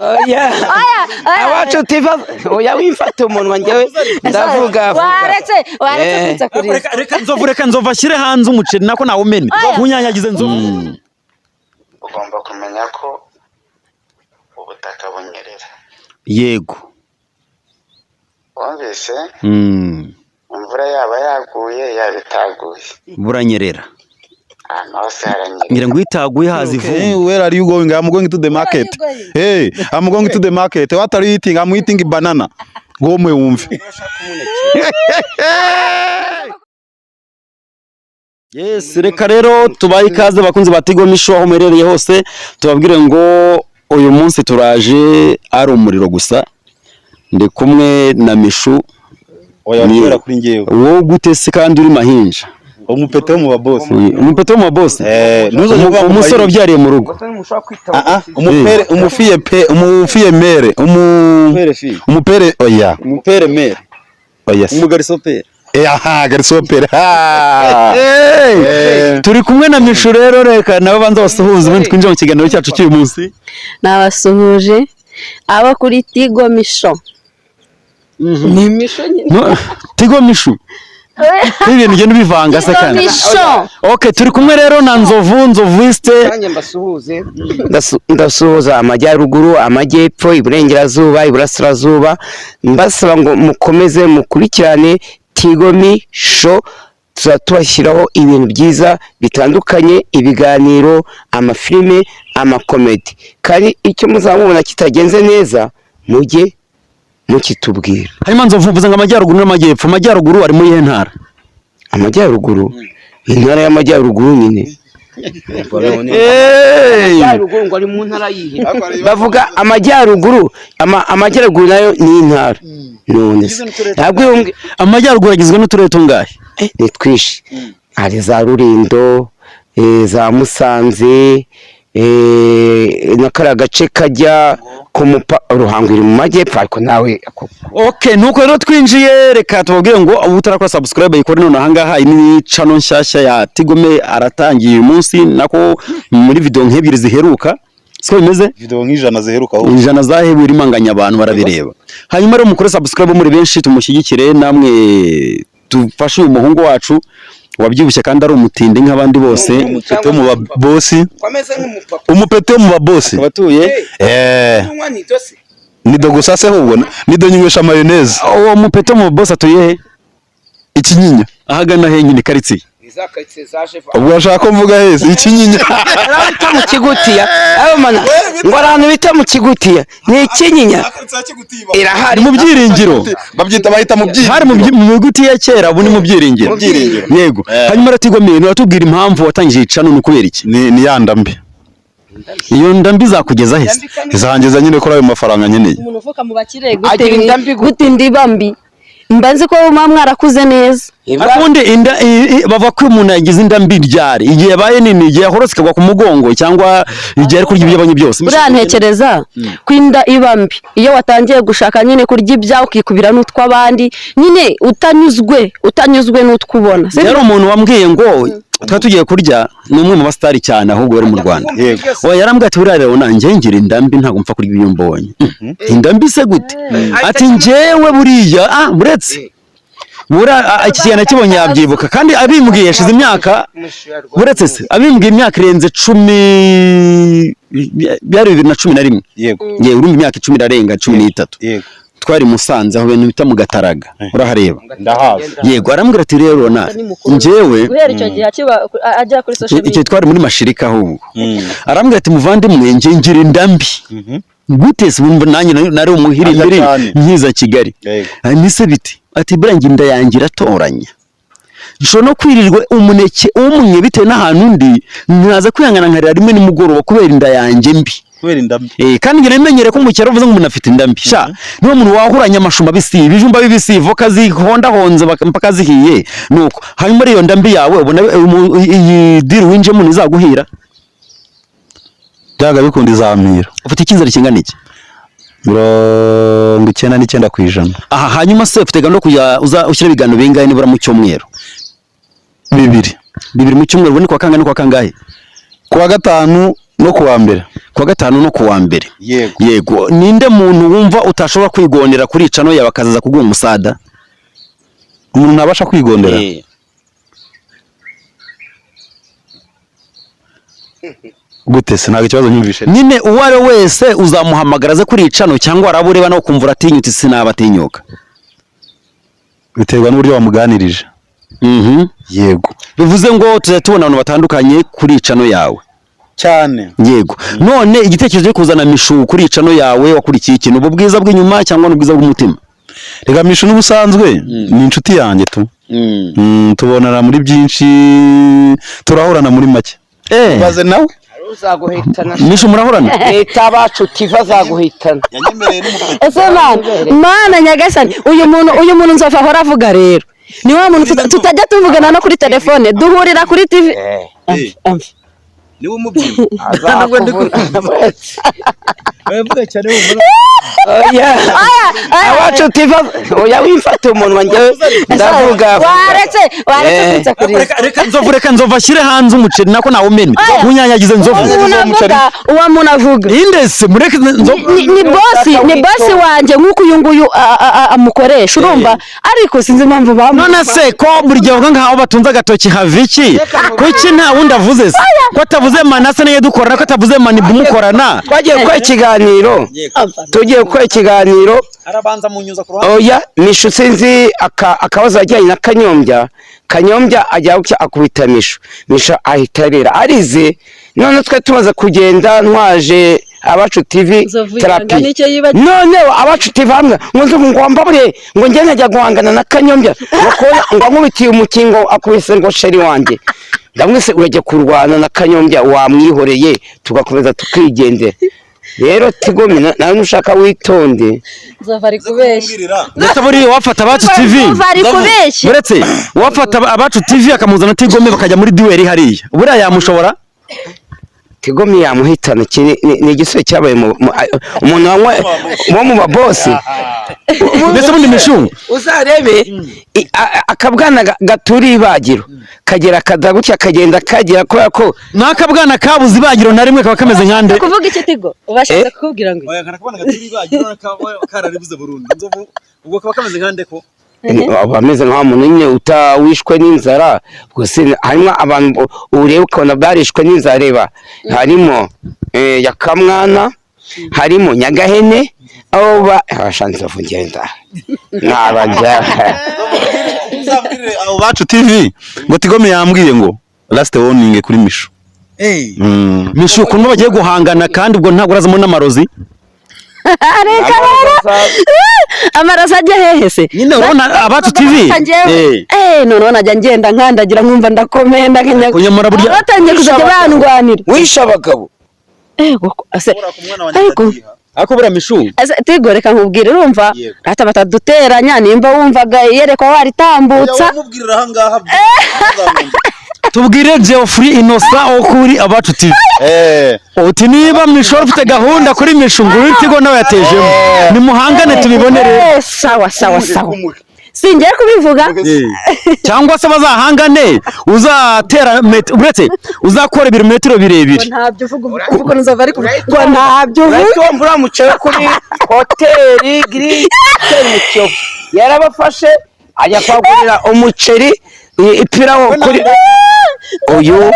Oya, abacu tiva, oya, wimfata umunwa, njyewe ndavuga vuga. Waretse kunsakuriza. Reka, reka Nzovu, reka Nzovu ashyire hanze umuceri, nako nawumene. Oya. Ntunyanyagize, Nzovu. Ugomba kumenya ko ubutaka bunyerera. Wumvise? Imvura yaba yaguye, yaba itaguye, Buranyerera. ahantu hose haranyerera. Ngira ngo itaguye haza Hey, ivumbi. where are you going? I'm going to the market. You going? Hey, I'm going to the market. What are you eating? I'm eating banana. Gomwe wumve. Yes, reka rero tubaye ikaze, bakunzi ba Tigo Misho, aho muherereye hose, tubabwire ngo uyu munsi turaje ari umuriro gusa. Ndi kumwe na Mishu. Oya, kubera kuri njyewe. Wowe gute se kandi uri mahinja? Umupete wo mu ba boss. Umupete wo mu boss? Eh, ntuzajye uvuga ngo Umusore mahinja. wabyariye mu rugo. Ah ah, umupere, umufiye pe, umufiye mere, umu Père fille. Umupere, oya. Umupere mère. Oya. Umugarçon père. Eh, aha, garçon père. Ha. Hey! Turi kumwe na Mishu rero, reka nabo banza basuhuze, ubundi twinjire mu kiganiro cyacu cy'uyu munsi. Nabasuhuje abo kuri Tigo Misho. Ni Misho nyine. No, Tigo Mishu. Ibintu ugenda ubivanga se Tigo kandi? Misho. Okay, turi kumwe rero na Nzovu, Nzovu Iste. Nanjye mbasuhuze. Ndasuhuza amajyaruguru, amajyepfo, iburengerazuba, iburasirazuba, mbasaba ngo mukomeze mukurikirane Tigo Misho. Tuzaba tubashyiraho ibintu byiza bitandukanye, ibiganiro, amafilime, amakomedi, kandi icyo muzaba mubona kitagenze neza mujye mukitubwira. Hanyuma Nzovu, mvuze ngo amajyaruguru n'amajyepfo, amajyaruguru ari muri iyihe ntara? Amajyaruguru, intara y'amajyaruguru nyine. Hey! Amajyaruguru ngo ari mu ntara yihe? Bavuga amajyaruguru, amajyaruguru nayo ni intara. None se ntabwo iyo Amajyaruguru agizwe n'uturere tungahe? Ni twinshi, hari za Rulindo, za Musanze, na kariya gace kajya ku mupa Ruhango iri mu majyepfo, ariko nawe Okay, nuko rero twinjiye, reka tubabwire ngo ubu utarakora subscribe yikore none ahangaha. Iyi ni channel nshyashya ya Tigome, aratangiye uyu munsi, nako muri video nk'ebyiri ziheruka, siko bimeze? Video nk'ijana ziheruka aho. 100 zahebuye irimanganya, abantu barabireba. Hanyuma rero mukore subscribe muri benshi, tumushyigikire namwe, dufashe uyu muhungu wacu wabyibushye kandi ari umutindi nk'abandi bose. Umupete wo mu ba boss. Wameze nk'umupapa. Umupete wo mu ba boss. Abatuye Nido gusa se? Ahubwo nido nyinywesha mayonnaise. Uwo mupete mu boss atuye he? Ikinyinya. Ahagana he nyine, karitsiye? Ubwo ashaka ko mvuga hese? Ikinyinya. Ahantu bita mu Kigutiya, ayo mana, ngo ahantu bita mu Kigutiya ni Ikinyinya, irahari. Mu Byiringiro. Babyita, bahita mu Byiringiro. Hari mu nyuguti ya kera, ubu ni mu Byiringiro. Mu Byiringiro. Yego. Hanyuma ratigomeye, ntiwatubwira impamvu watangije iyi channel, ni ukubera iki? Ni ya ndambi. Iyo ndambi izakugeza he se? Izangeza nyine kuri ayo mafaranga nkeneye. Umuntu uvuka mu bakire gute? Agira inda mbi gute? Gute indiba mbi? Mba nzi ko muba mwarakuze neza. Ariko ubundi inda bava ko umuntu yagize inda mbi ryari? Igihe yabaye nini, igihe yahorotse ikagwa ku mugongo, cyangwa igihe ari kurya ibyo abonye byose? Buriya ntekereza ko inda iba mbi iyo watangiye gushaka nyine kurya ibyawe, ukikubira n'utw'abandi nyine, utanyuzwe n'utwo ubona. Sibyo? Yari umuntu wambwiye ngo twari tugiye kurya, ni umwe mu basitari cyane ahubwo bari mu Rwanda. Oya, yarambwiye ati: "Buriya rero nanjye ngira inda mbi, ntabwo mpfa kurya ibyo mbonye." Inda mbi se gute? Ati: "Njyewe buriya, buretse buriya, iki kintu nakibonye." Yabyibuka kandi abimbwiye yashize imyaka, buretse se abimbwiye imyaka irenze 10, byari 2011. Yewe, urumva imyaka 10 irarenga, 13. Twari Musanze, aho bintu bita mu Gataraga, urahareba? Ndahazi. Yego, arambwira ati: "Rero na Ni mukuru. njyewe." Guhera icyo gihe akiba ajya kuri social Icyo media. twari muri Mashirika ahubwo. Arambwira ati: "Muvandimwe, njye ngira inda mbi." Gute se? Wumva nanjye nari umuhirimbiri Arya cyane. nkiza Kigali. Nise bite? Ati: "Buriya njye inda yanjye iratoranya, nshobora no kwirirwa umuneke umwe bitewe n'ahantu ndi, nkaza kwihangana nkarira rimwe nimugoroba kubera inda yanjye mbi." Kubera inda mbi. Kandi njye namenyere ko mu cyaro bavuze ngo umuntu afite inda mbi sha niwo muntu wahuranya amashu mabisi, ibijumba bibisi, voka zihondahonze mpaka zihiye. Nuko hanyuma iyo nda mbi yawe ubona iyi deal winjiyemo ntizaguhira? Byaga bikunda izamira. Ufite icyizere kingana iki? 99%. Aha, hanyuma se ufite gahunda yo kujya uza ushyira ibiganiro bingahe nibura mu cyumweru? Bibiri. Bibiri mu cyumweru. Ubu ni kwa kangahe, ni kwa kangahe? Kuwa gatanu. No kuwa mbere. Kuwa gatanu no kuwa mbere. Yego. Yego, ninde muntu wumva utashobora kwigondera kuri channel yawe akazaza kuguha umusada? Umuntu ntabasha kwigondera. Gute se? Ntabwo ikibazo nyumvishe. Nyine uwo ari we wese uzamuhamagara aze kuri channel, cyangwa araba ureba nawe ukumva uratinyutse, sinabatinyuka? Biterwa n'uburyo wamuganirije. Yego. Bivuze ngo tuzajya tubona abantu batandukanye kuri channel yawe. Cyane. Yego. None igitekerezo cyo kuzana Mishu kuri channel yawe wakurikiye ikintu, ubu bwiza bw'inyuma cyangwa n'ubwiza bw'umutima? Reka, Mishu n'ubusanzwe ni inshuti yanjye tu. Tubonana muri byinshi, turahorana muri make. Baze nawe. Uzaguhitana. Mishu murahorana? Leta abacu tiva azaguhitana. Yanyemereye n'umufite. Ese mana nyagasani, uyu muntu Nzovu ahora avuga rero ni wa muntu tutajya tuvugana no kuri telefone, duhurira kuri TV. Niwe umubyina. Azakuvuna. Bavuga cyane. Oya, abacu tiva, oya, wimfata umunwa, njyewe ndavuga. Waretse kunsakuriza. Reka Nzovu, reka Nzovu ashyire hanze umuceri, nako nawumene Oya. munyanyagize Nzovu. Uwo muntu avuga Inde se? Mureke Nzovu. Ni bosi wanjye nk'uko uyu nguyu amukoresha, urumva, ariko sinzi impamvu bamu None se ko buri gihe bavuga nkaho batunze agatoki hava iki? Kuki nta wundi avuze se? Ko atavuze Manase nayo dukorana, ko atavuze Manibu mukorana? Twagiye gukora ikiganiro, tugiye gukora ikiganiro. Arabanza munyuza ku ruhande. Oya, Mishu sinzi akabazo yajyanye na Kanyombya. Kanyombya ajya gutya akubita Mishu, Mishu ahita arira, arize. None twe tumaze kugenda ntwaje Abacu TV Nzovu terapi. yanga nicyo yibagiwe. None Abacu TV hamwe ngo nzi ngo mbabure ngo njye najya guhangana na Kanyombya, ngo kubona ngo ankubitiye umukingo, akubise ngo chéri wanjye. Ndamwise urajya kurwana na Kanyombya, wamwihoreye tugakomeza tukigendera. Rero Tigome, nawe nushaka witonde. Nzovu ari kubeshya. Ndetse buriya wafata Abacu TV Nzovu ari kubeshya. Uretse wafata Abacu TV akamuzana Tigome bakajya muri duel hariya, buriya yamushobora? Tigome yamuhitana. Iki ni igisore cyabaye umuntu wanywa wo mu babosi. Ndetse ubundi Mishu Uzarebe akabwana gaturiye ibagiro kagera kaza gutya kagenda kagera kubera ko n'akabwana kabuze ibagiro na rimwe kaba kameze nkande? Kuvuga iki, Tigo? Ubashatse kukubwira ngo Oya, karakabana gaturi ibagiro kararibuze burundu. Nzovu, ubwo kaba kameze nkande ko? Aba ameze nk'aho muntu nyine utawishwe n'inzara gusa. Harimo abantu ureba ukabona barishwe n'inzara. Reba, harimo Yakamwana, harimo Nyagahene, abo ba abashanze ngenda nabajya. Uzabwire abo Bacu TV ngo Tigome yambwiye ngo last warning kuri Mishu. Mishu, ukuntu bagiye guhangana, kandi ubwo ntabwo urazamo n'amarozi? Reka rero, amaraso ajya hehe se? Nyine urabona Abacu TV. Noneho najya ngenda nkandagira nkumva ndakomeye, ndakenya. Kunyamara burya- Batangiye kuzajya bandwanira. Wishe abagabo. Koko, ase ariko Ariko buriya Mishu ese Tigo, reka nkubwire, urumva? Yego. Rata bataduteranya, nimba wumvaga iyerekwa waritambutsa. Umubwirira aha ngaha. Tubwire Geoffrey Innocent wo kuri Abacu TV uti niba Mishu wari ufite gahunda kuri Mishu, ngo uri Tigo nawe yatejemo, nimuhangane tubibonere. Sawa, singiye kubivuga. Cyangwa se bazahangane, uzatera uretse uzakora ibirometero birebire. Ntabyo uvuga, uvuga nzava, ariko ngo ntabyo uvuga. Urahita wumva uriya muceri kuri hoteli Giri, hoteli mu Kiyovu yarabafashe, ajya kuhagurira umuceri, ipirawo kuri uyu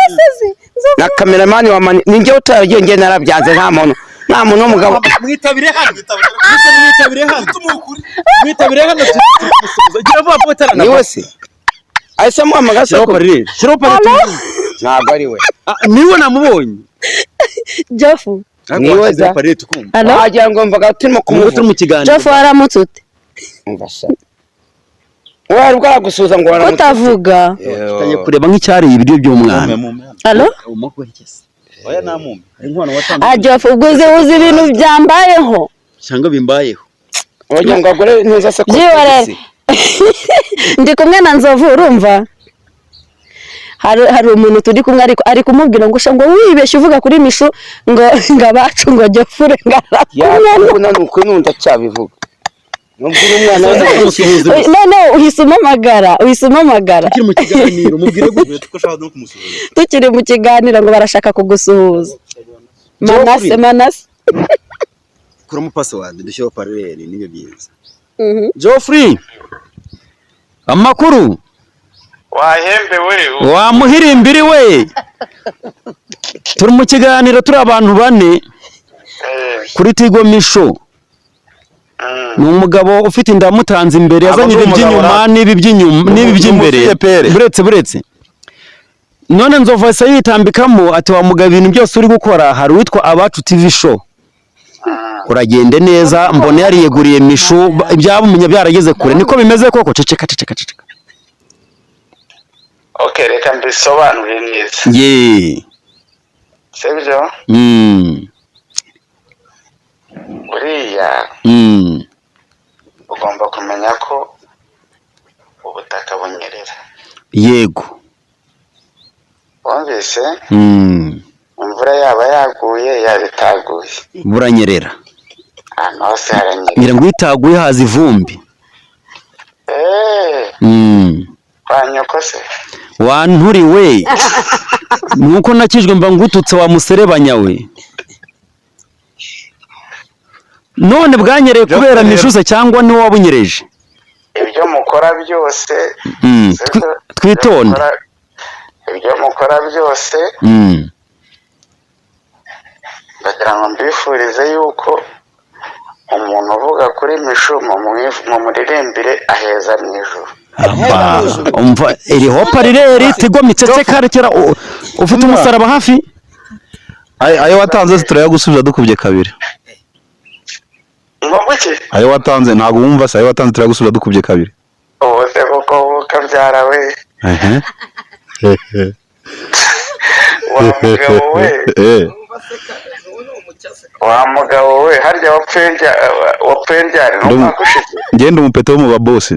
na kameramani wa mani. Ninjye utaragiye, njye narabyanze. Nta muntu w'umugabo. Mwitabire hano, mwitabire hano, mwitabire hano, gira vuba vuba utarana. Niwe se ahise amuhamagara se? Shyiraho parire, shyiraho parire. Ntabwo ari we. Ah, niwe, namubonye. Jofu. Niwe da. Parire tukumva. Alo. Wagira ngo mvaga turimo Ubwo turi kumuvuga. mu kiganiro. Jofu, waramutse ute? Umva sha, wari bwagusuhuza ngo waramutse. Utavuga. Tugiye kureba nk'icyariye ibiryo by'umwana. Alo. Oya, namume. Inkwano watanze. Ah, Jofu, ubwo uzi ibintu byambayeho. Cyangwa bimbayeho. Wagira ngo agore neza se ko Byihorere, ndi kumwe na Nzovu, urumva, hari umuntu turi kumwe, ariko ari kumubwira ngo sha, ngo wibeshye uvuga kuri Mishu, ngo Abacu, ngo Jofure, ngo arakumena. Yakubona ni ukuri, n'undi acyabivuga nubwo uri umwana we. None uhise umpamagara. Tukiri mu kiganiro, mubwire gutyo. Ko ushaka no kumusuhuza. Tukiri mu kiganiro, ngo barashaka kugusuhuza. Manase, Manase. Kuramo password, dushyiraho parleur, nibyo byiza. Geoffrey, amakuru? Wahembewe. Wamuhirimbiri we, turi mu kiganiro, turi abantu bane kuri Tigo Misho. Ni umugabo ufite inda yamutanze imbere, yazanye Aba ibi ni umugabo by'inyuma n'ibi by'inyuma n'ibi by'imbere. Ni umufiyepere. Buretse, buretse. None Nzovu ahise yitambikamo ati: "Wa mugabo, ibintu byose uri gukora, hari uwitwa Abacu TV Show, uragende neza, mbona yariyeguriye Mishu, ibyabumenya byarageze kure. Niko bimeze koko?" Ceceka, ceceka, ceceka. Okay, reka mbisobanure neza. Ye. Sibyo? Buriya ugomba kumenya ko ubutaka bunyerera. Wumvise? Imvura yaba yaguye, yaba itaguye, Buranyerera. ahantu hose haranyerera. Ngira ngo itaguye haza ivumbi. Eee! Kwa nyoko se? Wanturiwe, nuko nakijwe mba ngututse wa muserebanya we. None bwanyereye kubera mishuse cyangwa niwo wabunyereje? Ibyo mukora byose, sibyo? Twitonde. Ibyo mukora byose, ndagira ngo mbifurize yuko umuntu uvuga kuri Mishu mumuririmbire aheza mu ijuru. Aba, umva iri hopa rireri. Tigo miceceka, rekera. Ufite umusaraba hafi? Ayo watanze yose turayagusubiza dukubye kabiri. Ngo iki? Ayo watanze, ntabwo wumva se? Ayo watanze turayagusubiza dukubye kabiri. Ubu se koko kabyara we? Ehe. Wa mugabo we, wa mugabo we, harya wapfuye ryari? Ni umwaka ushize? Ngende umupeto wo mu babosi.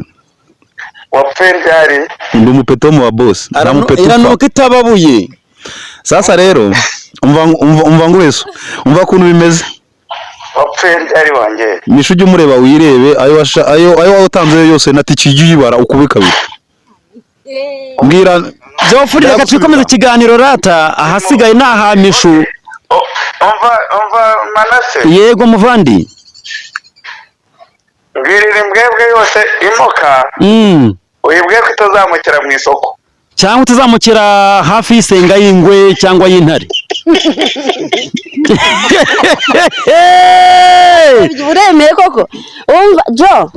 Wapfuye ryari? Ndi umupeto wo mu babosi, nta mupeto upfa. Iranuka itababuye. Sasa rero umva, umva, umva nguheso, umva ukuntu bimeze. Wapfuye ryari wanjye? Mishu, ujye umureba wirebe, ayo washa, ayo watanze yose na tiki ujye uyibara ukube kabiri. Mbwira. Geoffrey, reka twikomeze ikiganiro rata, ahasigaye ni aha Mishu. Umva, umva Manase. Yego muvandi. Mbwirira imbwebwe yose imoka, uyibwiye ko itazamukira mu isoko. Cyangwa utazamukira hafi y'isenga y'ingwe cyangwa y'intare. Uremeye koko? Umva Jo.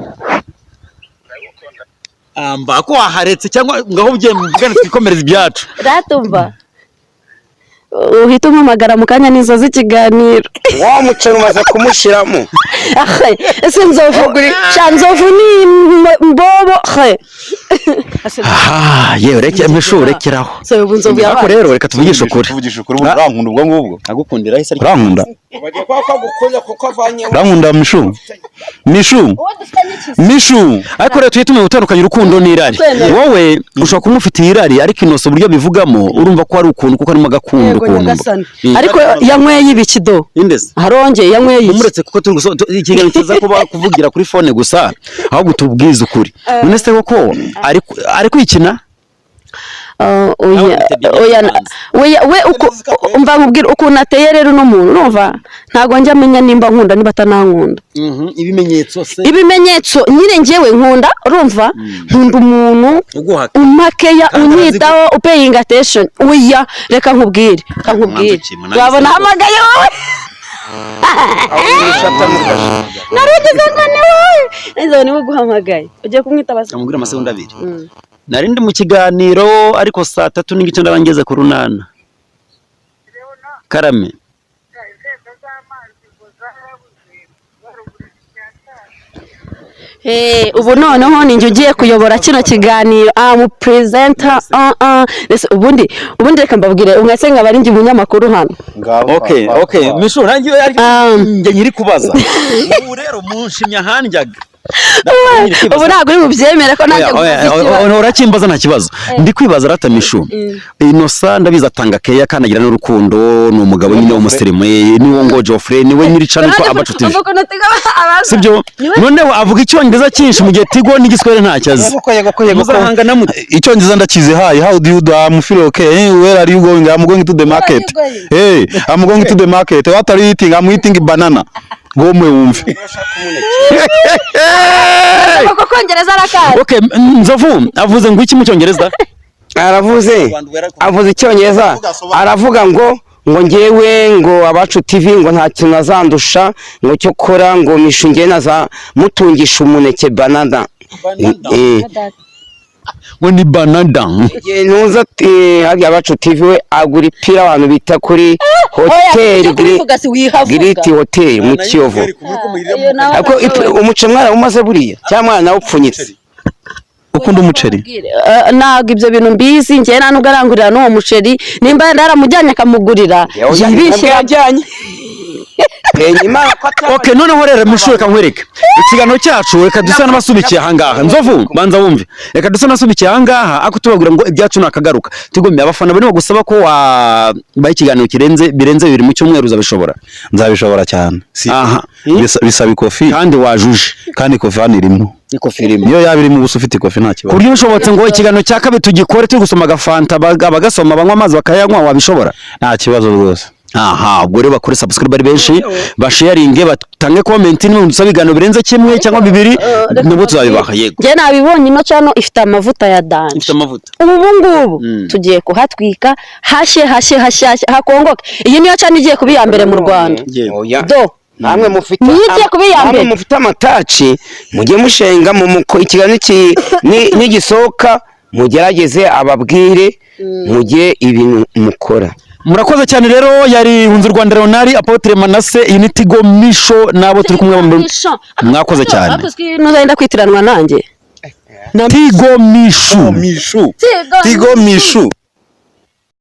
Amba ko waharetse cyangwa ngaho ugiye muvugane, twikomereza ibyacu. Ratumva, uhita umpamagara mu kanya nizo z'ikiganiro. Wa muceri umaze kumushyiramo. Ahe, ese Nzovu, sha Nzovu ni mbobo he. Aha yewe, reke Mishu, rekeraho. So ubu Nzovu Ariko yabaye. rero reka tuvugishe ukuri. Tuvugishe ukuri, ubu urankunda ubwo ngubwo? Agukundira hise. Urankunda? Bagiye kuba ko agukunda kuko avanye. Urankunda Mishu? Mishu, Mishu! Ariko rero tujye tumenya gutandukanya urukundo n'irari. Twemera. Wowe ushobora kuba umufitiye irari, ariko inoso uburyo bivugamo urumva ko ari ukuntu, kuko arimo agakunda Yego ukuntu. nyagasani, ariko yanyweye ibiki do? Indese? Harongeye, yanyweye iki? Umuretse, kuko turi ikiganiro kiza kuba kuvugira kuri phone gusa, ahubwo tubwize ukuri. None se koko ari kwikina? Oya, oya, oya, we uko umva nkubwira ukuntu ateye rero uno muntu, urumva ntabwo njya amenya nimba nkunda niba atanankunda. Ibimenyetso se? Ibimenyetso nyine, njyewe nkunda, urumva, nkunda umuntu Uguhaka. umakeya, Kandi unyitaho, upaying attention. Oya, reka nkubwire, reka nkubwire. Mwanze Wabona hamagaye wowe, narugeze ngo ni wowe, neza niwe uguhamagaye, ugiye kumwitaba se? Amubwira amasegonda 2. Nari ndi mu kiganiro, ariko saa 3:30 ndaba ngeze ku runana. Karame. Inzego z'amazi ngo zarabuze barugura icyatanu. Ubu noneho ninjye ugiye kuyobora kino kiganiro, am presenter. Ese ubundi reka mbabwire, mwese nkaba ari njye umunyamakuru hano. Okay, Mishu, nanjye Ah. njye nyiri kubaza ubu rero munshimye ahandyaga. Ubu ntabwo uri bubyemere ko nanjye Oya, oya, ngubaza oya, ikibazo. oya, urakimbaza nta kibazo. Ndi kwibaza rata Mishu, Innocent ndabizi atanga keya kandi agira n'urukundo, ni umugabo nyine w'umusirimu, niwo ngo Geoffrey niwe nyiri channel ko Abacu TV. Uvuga ukuntu Tigo abaza. Sibyo? Noneho avuga icyongereza cyinshi, mu gihe Tigo n'igiswahili ntacyo azi. Yego ko, yego ko, yego ko. Muzahangana mute? Icyongereza ndakizi. Hi, how do you do? I'm feel okay. Hey, where are you going? I'm going to the market. Hey, I'm going to the market. What are you eating? I'm eating banana. Gomwe wumve. Kuko kongereza arakazi. Okay, Nzovu avuze ngo iki mu cyongereza? Aravuze, avuze icyongereza, aravuga ngo ngewe ngo Abacu TV ngo nta kintu azandusha, ngo cyo kora ngo Mishu ngewe naza mutungisha umuneke, banana. Ngo ni banana. Igihe ntuza hariya Abacu TV we agura ipira abantu bita kuri hoteli Kubivuga si wihavuga. Giriti Hoteli mu Kiyovu. Iyo nawe Ariko umuce mwarawumaze buriya cyangwa mwaranawupfunyitse? Ukunda umuceri? Ntabwo ibyo bintu mbizi njyewe, nta nubwo arangurira n'uwo muceri. Nimba yaramujyanye akamugurira, yibishyira. Yajyanye. Imana ko ataba- Okay, noneho rero Mishu, reka nkwereke ikiganiro cyacu. Reka dusa n'abasubikiye ahangaha. Nzovu, banza wumve, reka dusa n'abasubikiye ahangaha, ariko tubabwira ngo ibyacu nakagaruka. Tugomye abafana barimo gusaba ko wabaha ikiganiro kirenze, birenze 2 mu cyumweru. Uzabishobora? Nzabishobora cyane. Aha. Bisaba ikofi. Kandi wajuje. Kandi ikofi hano irimo. Niko filime. Niyo yaba irimo ubusa, ufite ikofi nta Ku kibazo. buryo bishobotse ngo ikiganiro cya kabiri tugikore turi gusoma agafanta, abagasoma banywa amazi bakayanywa, wabishobora? Nta kibazo rwose. Aha, ubwo rero bakore subscribe ari benshi, basharinge, batange comment. Niba dusaba ibiganiro birenze kimwe cyangwa bibiri, nubwo tuzabibaha, yego. Njye nabibonye, ino channel ifite amavuta ya danger. Ifite amavuta. Ubu ngubu tugiye kuhatwika, hashye hashye hashye hashye, hakongoke. Iyi niyo channel igiye kuba iya mbere mu Rwanda. Oya. Do. Namwe mufite Niyo igiye kuba iya namwe mbere. mufite amataci, mujye mushenga mu muko ikiganiro nigisohoka mugerageze ababwire mujye ibintu mukora. Murakoze cyane rero. Yari Hunze Rwanda Leonard, Apotre Manase, iyi ni Tigo Misho n'abo turi kumwe. Mwakoze cyane. Ntuzagenda kwitiranwa nanjye. Tigo Mishu. Mishu. Tigo Mishu.